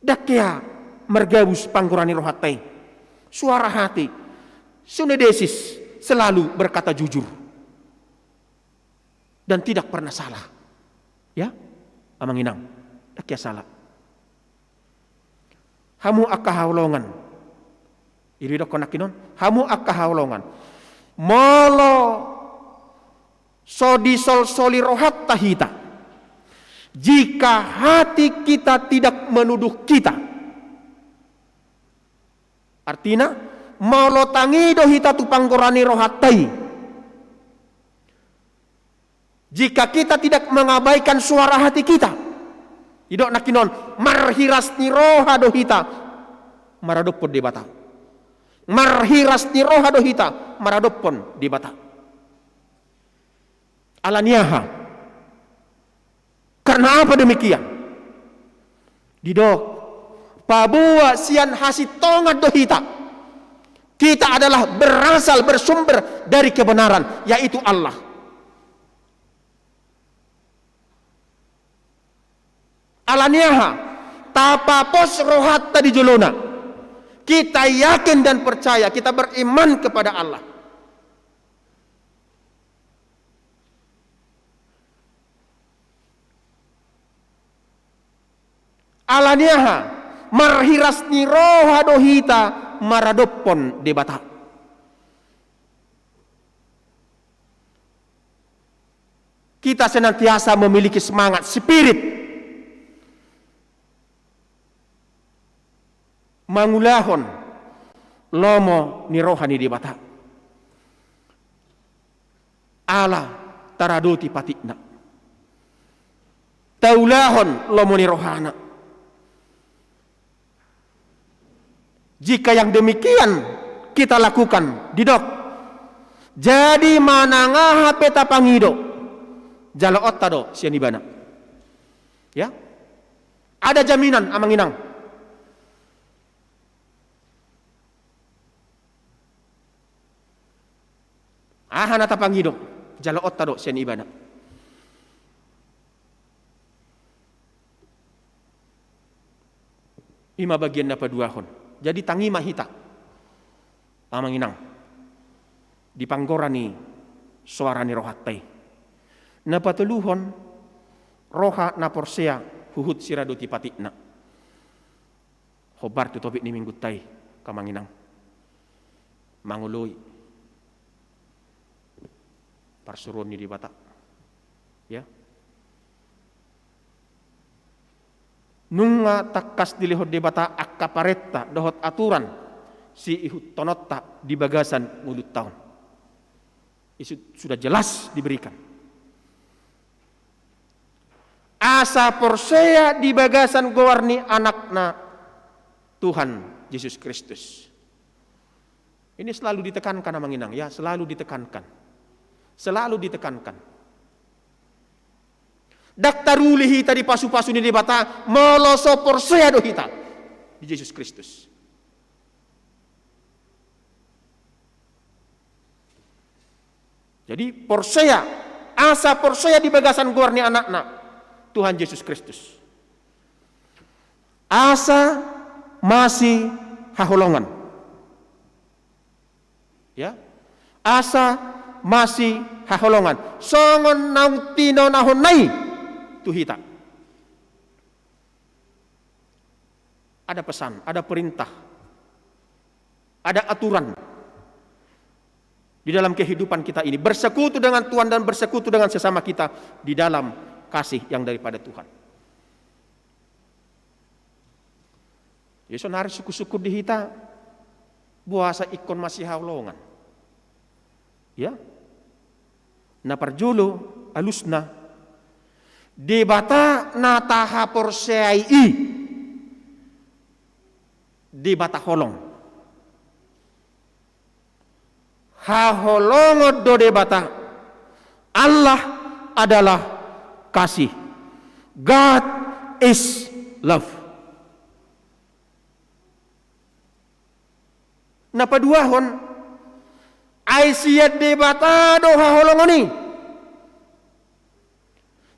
Dang hea margabus panggora ni rohanta i. Suara hati, sunedesis, selalu berkata jujur dan tidak pernah salah. Ya, amang inang, dang hea salah. Hamu angka haholongan. I do didokkon nangkinon, hamu angka haholongan. Molo so disolsoli rohanta hita, jika hati kita tidak menuduh kita, artina, molo tangi do hita tu panggora ni rohanta i, jika kita tidak mengabaikan suara hati kita, didok nangkinon, marhiras ni roha do hita maradophon Debata. Marhiras ni roha do hita maradophon Debata. Ala ni aha? Karena apa demikian? Didok, paboa sian hasintongan do hita. Kita adalah berasal, bersumber dari kebenaran, yaitu Allah. Ala ni aha? Tapapos rohanta di jolona. Kita yakin dan percaya, kita beriman kepada Allah. Ala ni aha? Marhiras ni roha do hita maradophon Debata. Kita senantiasa memiliki semangat, spirit, mangulahon lomo ni roha ni Debata. Ala taradoti patikna, taulahon lomo ni rohana. Jika yang demikian kita lakukan, didok, jadi manang aha pe tapangido, jaloonta do sian Ibana. Ya, ada jaminan, amang inang. Aha na tapangido, jaloonta do sian Ibana. Ima bagian na paduahon. Jadi tangi ma hita, amang inang, di panggora ni soara ni rohanta i. Na patoluhon, roha na porsea huhut siradoti patikna. Hombar tu topik ni minggunta i, angka amang inang, mangoloi parsuruon ni Debata. Ya. Nunga tangkas dilehon Debata angka parenta dohot aturan siihuthononta di bagasan ngolunta on. Itu sudah jelas diberikan. Asa porsea di bagasan goar ni Anakna Tuhan Jesus Kristus. Ini selalu ditekankan, amang inang, ya, selalu ditekankan. Selalu ditekankan. Ndang taruli hita di pasu-pasu ni Debata molo so porsea do hita di Jesus Kristus. Jadi porsea, asa porsea di bagasan goar ni Anakna, Tuhan Jesus Kristus. Asa masihaholongan. Ya. Asa masihaholongan. Songon naung tinonahonna i tu hita. Ada pesan, ada perintah, ada aturan di dalam kehidupan kita ini. Bersekutu dengan Tuhan dan bersekutu dengan sesama kita di dalam kasih yang daripada Tuhan. Jadi saonari sungkun-sungkun di hita, boasa ingkon masihaholongan. Ya. Na parjolo alusna, Debata na tahaporseai i Debata holong. Haholongon do Debata. Allah adalah kasih. God is love. Na paduahon, ai sian Debata do haholongon i.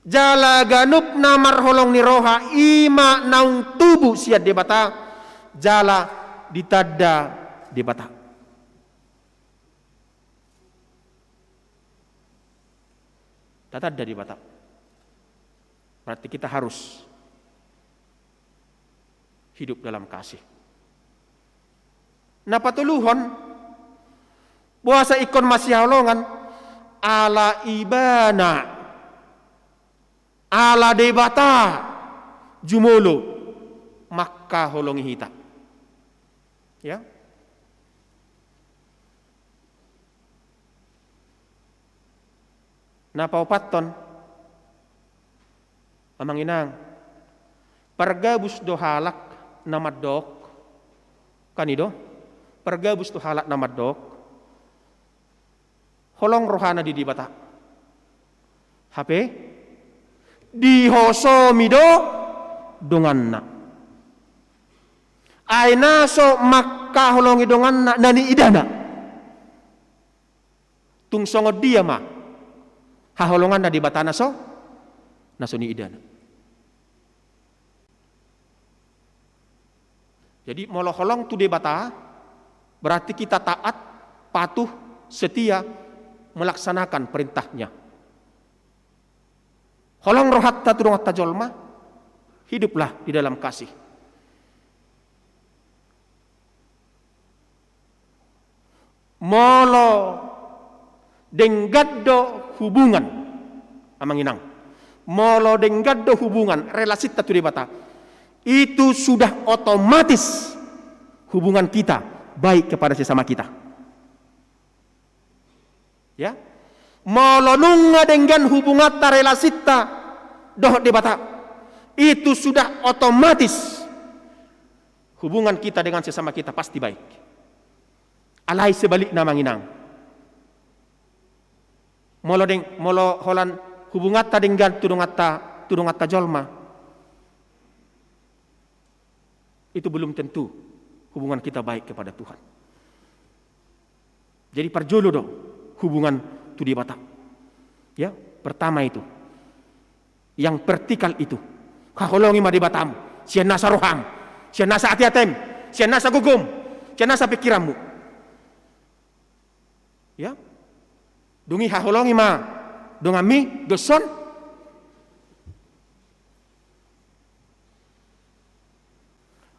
Jala ganup na marholong ni roha i ma naung tubu sian Debata, jala ditanda Debata. Tatanda Debata. Berarti kita harus hidup dalam kasih. Na patoluhon, boasa ingkon masihaholongan, ala Ibana, ala Debata jumolo mangkaholongi hita. Ya. Na paopathon, amang inang, pargabus do halak na mandok, kan i do? Pargabus do halak na mandok holong rohana di Debata. Hape dihosomi do donganna. Ai na so mangkaholongi donganna na niidana. Tung songon dia ma haholonganna Debata na so, na so niidana. Jadi molo holong tu Debata, berarti kita taat, patuh, setia melaksanakan perintahnya. Holong rohanta tu donganta jolma, hiduplah di dalam kasih. Molo denggan do hubungan, amang inang, molo denggan do hubungan, relasinta tu Debata, itu sudah otomatis hubungan kita baik kepada sesama kita. Ya. Molo nunga denggan hubunganta, relasinta dohot Debata, itu sudah otomatis hubungan kita dengan sesama kita pasti baik. Alai sebalikna, amang inang, molo deng-, molo holan hubunganta denggan tu donganta, tu donganta jolma, itu belum tentu hubungan kita baik kepada Tuhan. Jadi parjolo do hubungan tu Debata. Ya, pertama itu. Yang vertikal itu. Haholongi ma Debatam sian nasa roham, sian nasa ateatem, sian nasa gogom, sian nasa pikiranmu. Ya. Dung i haholongi ma donganmi, doshon.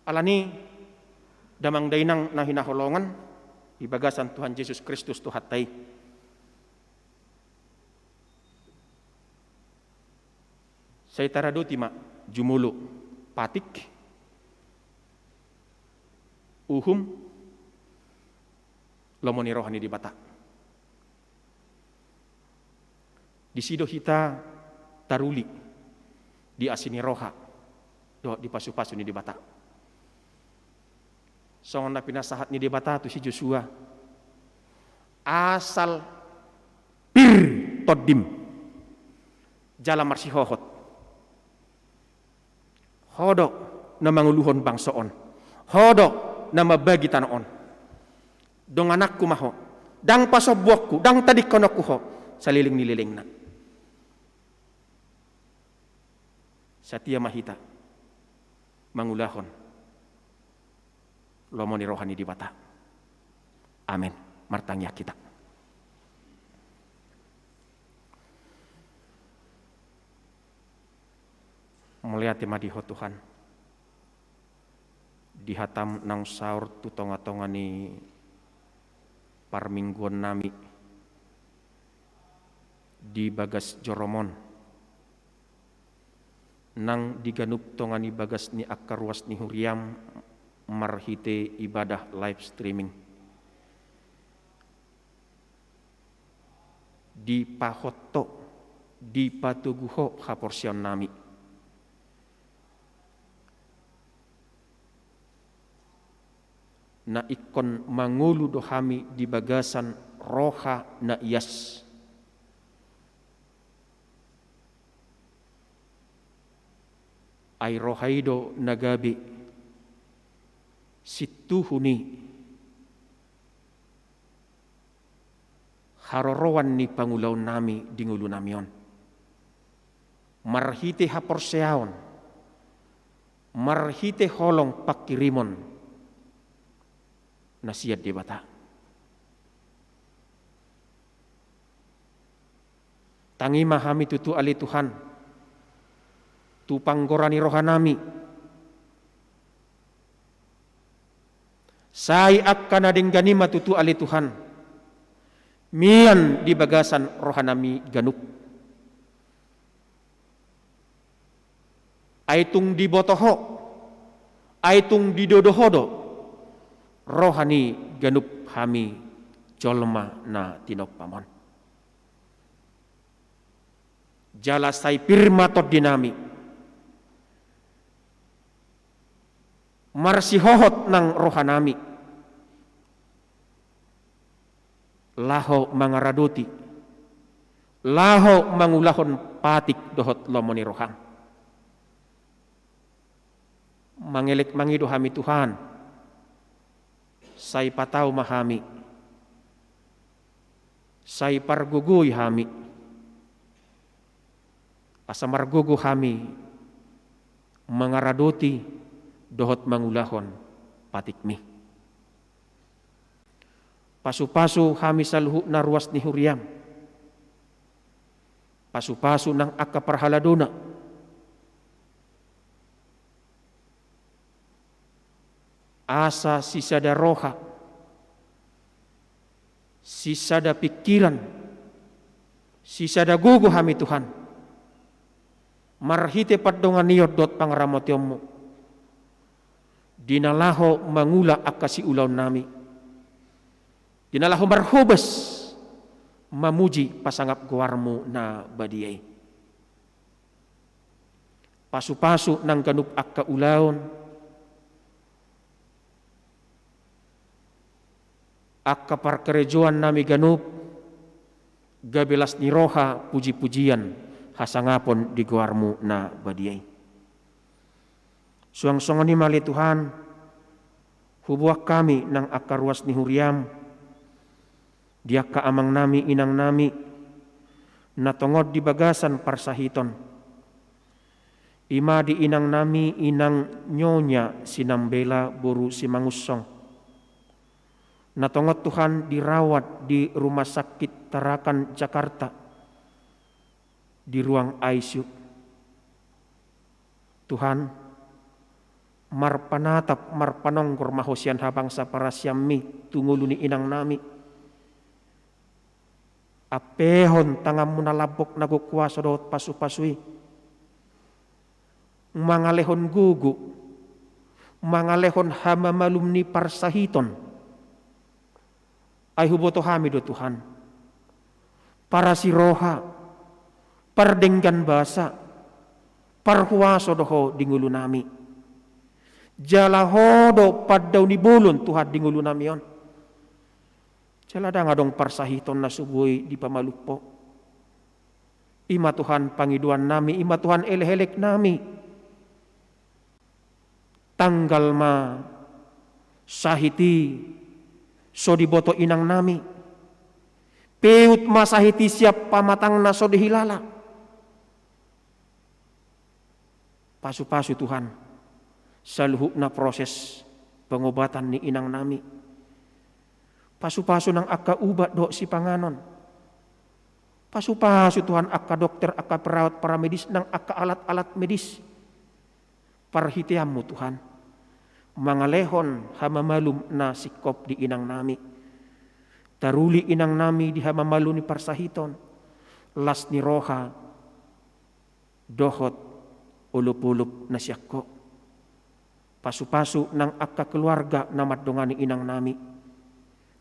Alani, damang dainang na hinaholongan di bagasan Tuhan Jesus Kristus Tuhanta i, sai taradoti ma jumolo patik, uhum, lomo ni roha ni Debata. Disi do hita taruli di asi ni roha dohot di pasupasu ni Debata. Songon na pinasahat ni Debata tu si Josua, asal pir tondim jala marsihohot Ho do na manguluhon bangso on. Ho do na mambagi tano on. Dongananku ma ho. Ndang pasombuonku, ndang tadingkononku ho saleleng ni lelengna. Satia ma hita mangulahon lomo ni roha ni Debata. Amen. Martangiang hita. Mauliate ma di ho Tuhan, di hataM naung saor tu tongatonga ni parmingguonnami di bagas joroMon, nang di ganup tonga ni bagas ni angka ruas ni huriaM marhite ibadah live streaming. Dipahot ho, dipatogu ho haporseaonnami. Na ingkon mangolu do hami di bagasan roha na ias. Ai roha i do na gabe sintuhu ni haroroan ni pangulaonnami di ngolunami on. Marhite haporseaon, marhite holong panghirimon na sian Debata. Tangi ma hami tutu ale Tuhan, tu panggora ni rohanami. Sai angka na denggan i ma tutu ale Tuhan, mian di bagasan rohanami ganup. Ai tung diboto ho, ai tung didodo ho do roha ni ganup hami jolma na tinompaM on. Jala sai pir ma tondinami, marsihohot nang rohanami, laho mangaradoti, laho mangulahon patik dohot lomo ni rohaM. Mangelek mangido hami Tuhan, sai patau ma hami, sai pargogoi hami, asa margogo hami mangaradoti dohot mangulahon patikMi. Pasupasu hami saluhutna ruas ni huriaM. Pasupasu nang angka parhaladona, asa sisada roha, sisada pingkiran, sisada gogo hami Tuhan, marhite pandonganion dohot pangaramotionMu, di na laho mangula angka siulaonnami, di na laho marhobas mamuji pasangap goarMu na badia i. Pasupasu nang ganup angka ulaon, angka parkarejoannami ganup, gabe las ni roha, pujipujian, hasangapon di goarMu na badia i. Suang songon i ma ale Tuhan, huboan hami nang angka ruas ni huriaM, di angka amangnami inangnami, na tongon di bagasan parsahiton. I ma di inangnami Inang Nyonya Sinambela boru Simangunsong, na tongon Tuhan dirawat di Rumah Sakit Tarakan Jakarta di ruang I C U. Tuhan, marpanatap, marpanonggor ma Ho sian habangsa parasianMi tu ngolu ni inangnami. Ampehon tanganMu na lambok na gok huaso dohot pasupasu i, mangalehon gogo, mangalehon hamamalum ni parsahiton. Ai huboto hami do Tuhan, parasiroha, pardenggan basa, parhuaso do Ho di ngolunami. Jala Ho do pandao ni bolon Tuhan di ngolunami on. Jala ndang adong parsahiton na so boi dipamalum Ho. I ma Tuhan pangidoannami, i ma Tuhan elekeleknami. Tanggal ma sahit i so diboto inang nami. Peut ma sahit i sian pamatangna so dihilala. Pasu-pasu Tuhan saluhutna proses pengobatan ni inang nami. Pasu-pasu nang angka ubat dohot sipanganon. Pasu-pasu Tuhan angka dokter, angka perawat, paramedis, nang angka alat-alat medis. Parhiteanmu Tuhan mangalehon hamamalum na singkop di inang nami. Taruli inang nami di hamamalum ni parsahiton, las ni roha dohot olop-olop na sian Ho. Pasu-pasu nang angka keluarga na mandongani inang nami.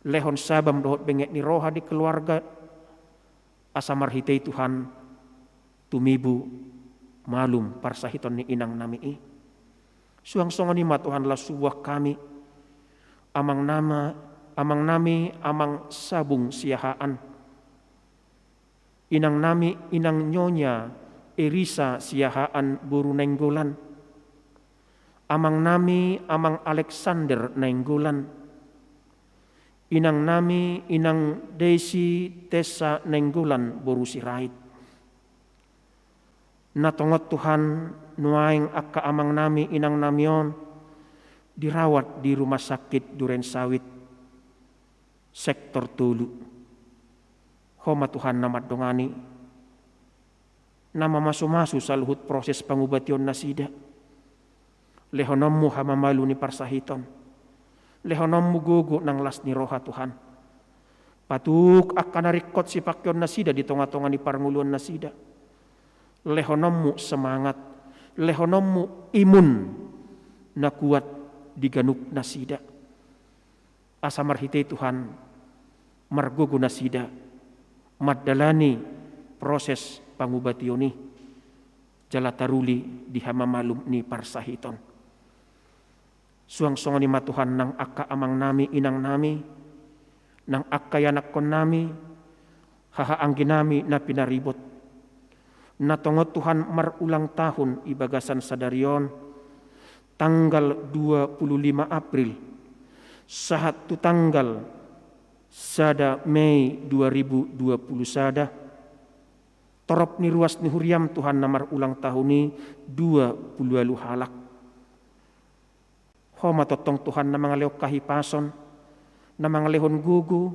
Lehon sabam dohot benget ni roha di keluarga, asa marhite i Tuhan tumibu malum parsahiton ni inang nami i. Suang songon i ma Tuhan laos huboan hami amang nama, amang nami, amang Sabung Siahaan. Inang nami, inang Nyonya Erisa Siahaan boru Nainggolan. Amang nami, amang Alexander Nainggolan. Inang nami, inang Desi Tessa Nainggolan boru Sirait. Na tongon Tuhan, nuaeng angka amang nami, inang nami on dirawat di rumah sakit Duren Sawit, sektor tolu. Ho ma Tuhan na mandongani, na mamasu-masu saluhut proses pangubation nasida. Lehononmu hamamalum ni parsahiton. Lehononmu gogo nang las ni roha Tuhan. Patuk angka na ringkot sipangkeon nasida di tonga-tonga ni parngoluon nasida. Lehononmu semangat, lehononmu imun na kuat di ganup nasida. Asa marhite i Tuhan, margogo nasida mandalani proses pangubation i, jala taruli di hamamalum ni parsahiton. Suang songon i ma Tuhan nang angka amang nami, inang nami, nang angka ianakhon nami, haha anggi nami na pinaribot. Na tongon Tuhan marulang tahun di bagasan sadari on, tanggal dua puluh lima April, sahat tu tanggal sada Mei dua ribu dua puluh sada, torop ni ruas ni huriam Tuhan na marulang tahun i dua puluh ualu halak. Ho ma tongtong Tuhan na mangalehon hahipason, na mangalehon gogo,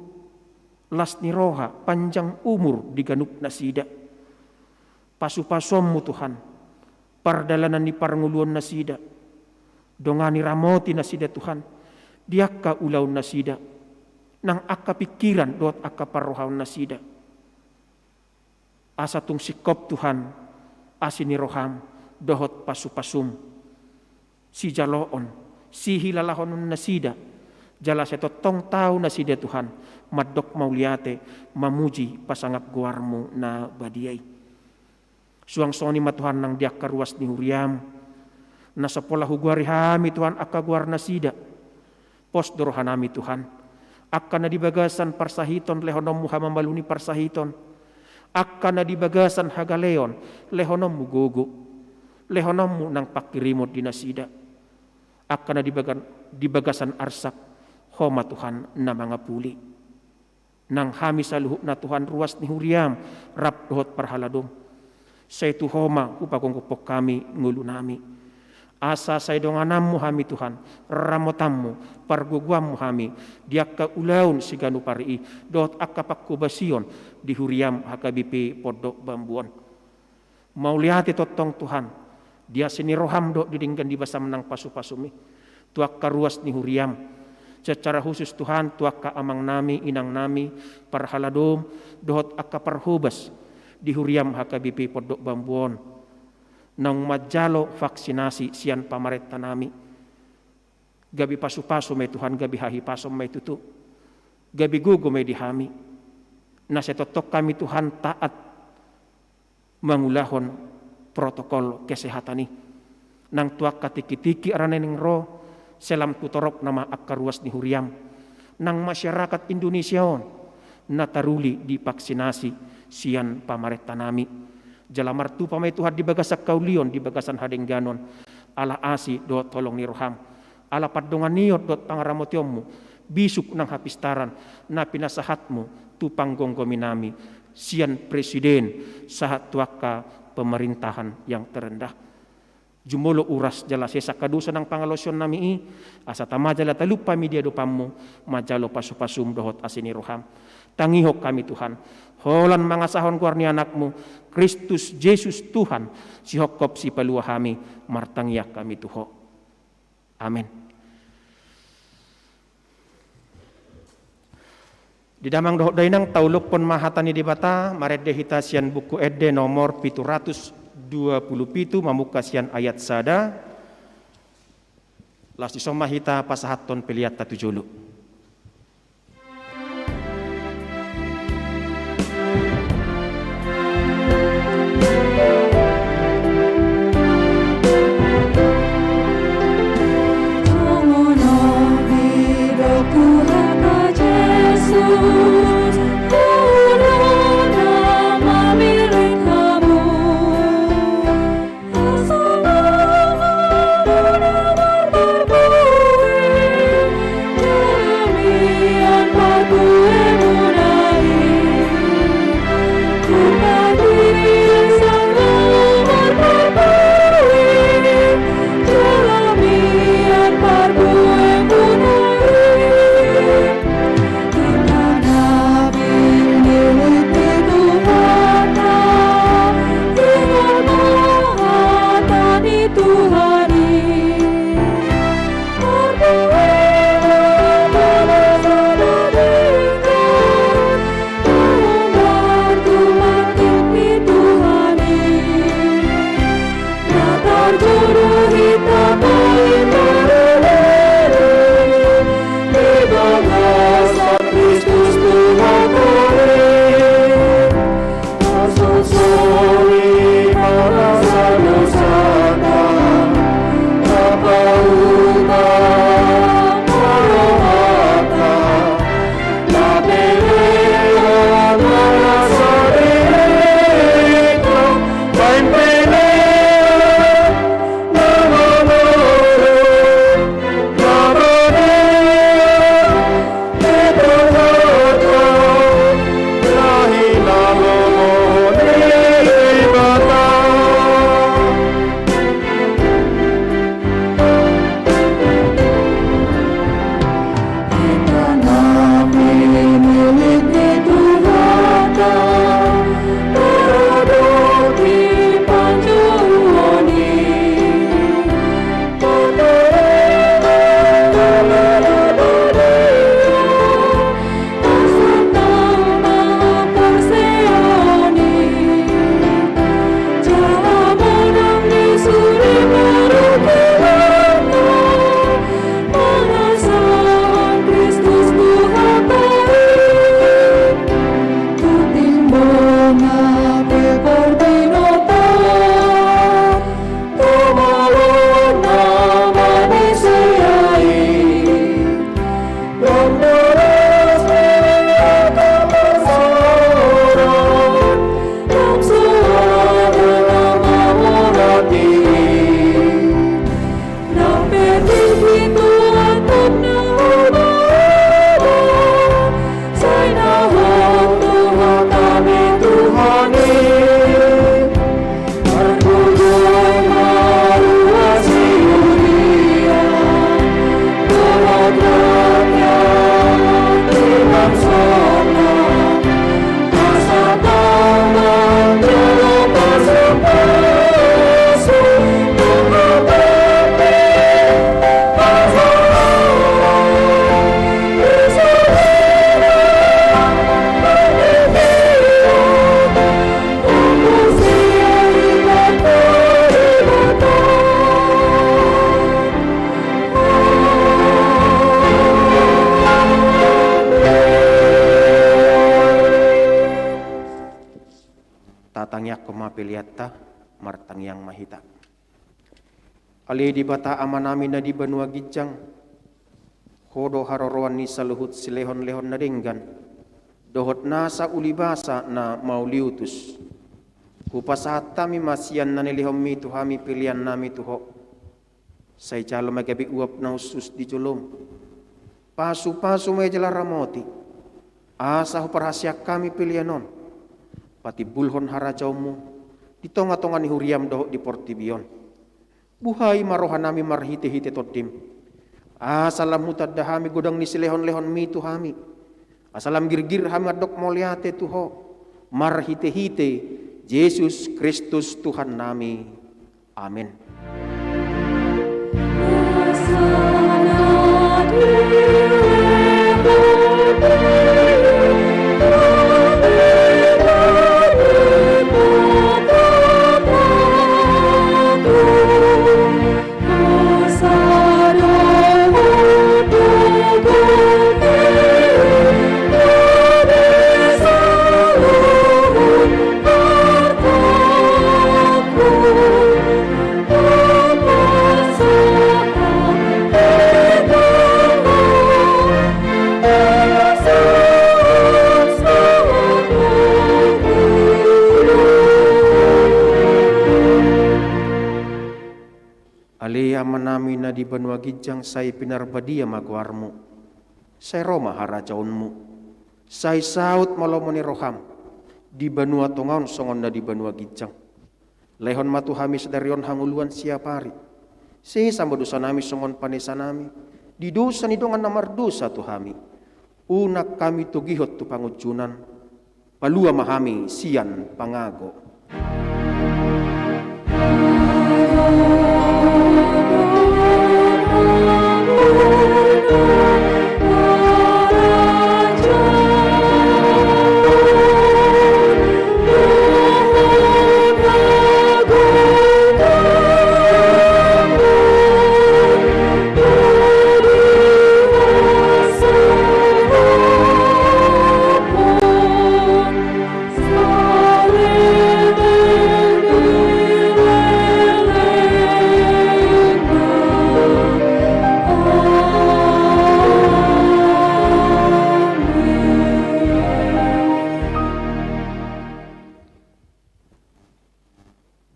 las ni roha, panjang umur di ganup nasida. Pasu-pasuonmu Tuhan, pardalanan ni parngoluon nasida. Dongani, ramoti nasida Tuhan, di angka ulaon nasida, nang angka pingkiran dohot angka parrohaon nasida. Asa tung singkop Tuhan, asi ni roham, dohot pasu-pasum, sijaloon, sihilalahonon nasida, jala sai tongtong tau nasida Tuhan, mandok mauliate, mamuji, pasangap goarmu na badia i. Suang songon i ma Tuhan nang di angka ruas ni huriam, na so pola hugoari hami Tuhan angka goar nasida. Pos do roha nami Tuhan. Angka na di bagasan parsahiton lehononmu hamamalum ni parsahiton. Angka na di bagasan hagaleon lehononmu gogo. Lehononmu nang pangkirimon di nasida. Angka na di bagan-, di bagasan arsak, ho ma Tuhan na mangapuli. Nang hami saluhutna Tuhan ruas ni huriam, rap dohot parhaladom. Sai tu ho ma hupagomgophon hami ngolu nami. Asa sai dongananmu hami Tuhan, ramotanmu, pargogoanmu hami, di angka ulaon siganup ari i, dohot angka panghobasion di huriam H K B P Pondok Bambu on. Mauliate tongtong Tuhan, di asi ni roham dohot di denggan ni basam nang pasu-pasum i. Tu angka ruas ni huriam. Secara khusus Tuhan, tu angka amang nami, inang nami, parhaladom, dohot angka parhobas di huriam H K B P Pondok Bambu on. Naung manjalo vaksinasi sian pamarenta nami. Gabe pasu-pasu ma i Tuhan, gabe hahipason ma i tutu. Gabe gogo ma i di hami. Na sai tongtong hami Tuhan taat mangulahon protokol kesehatan i. Nang tu angka tingki-tingki ari na naeng ro, salam tu torop nama angka ruas ni huriam. Nang masyarakat Indonesia on, na taruli divaksinasi sian pamarenta nami. Jala martupa ma i Tuhan di bagasan haulion, di bagasan hadengganon. Ala asi dohot holong ni roham, ala pandonganion dohot pangaramotionmu, bisuk nang hapistaran na pinasahatmu tu panggomgomi nami, sian presiden sahat tu angka pemerintahan yang terendah. Jumolo uras jala sesa angka dosa nang pangalaosion nami i, asa tama jala talup hami di adopanmu, manjalo pasupasum dohot asi ni roham. Tangihon hami Tuhan, holan mangasahon goar ni anakmu, Kristus Jesus Tuhan, sihophop sipalua hami, martangiang hami tu ho. Amen. Di damang dohot dainang, tauluphon ma hata ni Debata, marende hita sian Buku Ende nomor pitu ratus dua pulu pitu, mamungka sian ayat sada. Laos dison ma hita pasahathon peleanta tu jolo. Tatangiangkon ma peleanta, martangiang ma hita. Ale Debata Amanami na di banua ginjang, Ho do haroroan ni saluhut silehonlehon na denggan dohot nasa ulibasa na mauliutus. Hupasahat hami ma sian na nilehonmi tu hami peleannami tu Ho. Sai jalo ma gabe uap na hushus di jolom. Pasupasu ma ia jala ramoti, asa huparhaseang hami pelean on, patimbulhon harajaonmu di tongatonga ni huriam dohot di portibi on. Buhai ma rohanami marhitehite Tondim, asa lam hutanda hami godang ni silehonlehonmi tu hami, asa lam girgir hami mandok mauliate tu Ho, marhitehite Jesus Kristus Tuhannami. Amen. Ale Amanami na di banua ginjang, sai pinarbadia ma goarmu. Sai ro ma harajaonmu. Sai saut ma lomo ni roham di banua tonga on songon na di banua ginjang. Lehon ma tu hami sadari on hangoluan siapari. Sesa ma dosanami songon panesanami di dosa ni dongan na mardosa tu hami. Unang hami togihon tu pangunjunan. Palua ma hami sian pangago.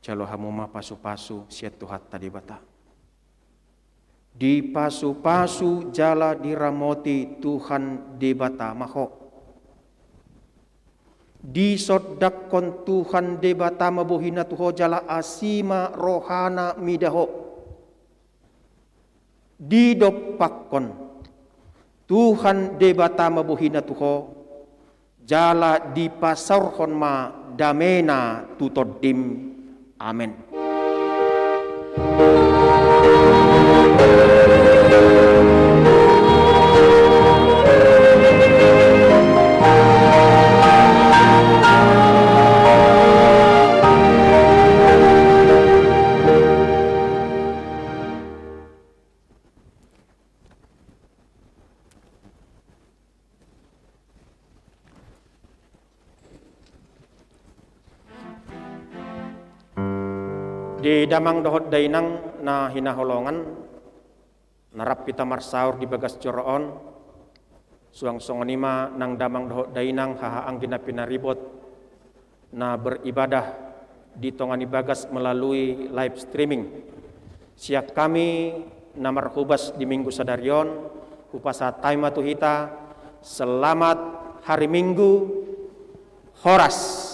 Jalo hamu ma pasupasu sian Tuhanta Debata. Dipasupasu jala diramoti Tuhan Debata ma ho. Disondangkon Tuhan Debata ma bohina tu ho jala asi ma rohana mida ho. Didompakkon Tuhan Debata ma bohina tu ho, jala dipasaorhon ma damena tu tondim. Amen. Di damang dohot dainang na hinaholongan, na rap hita marsaor di bagas joro on, suang songon i ma nang damang dohot dainang haha anggi na pinaribot, na beribadah di tonga ni bagas melalui live streaming. Sian hami na marhobas di Minggu sadari on, hupasahat hami ma tu hita, selamat hari Minggu, horas.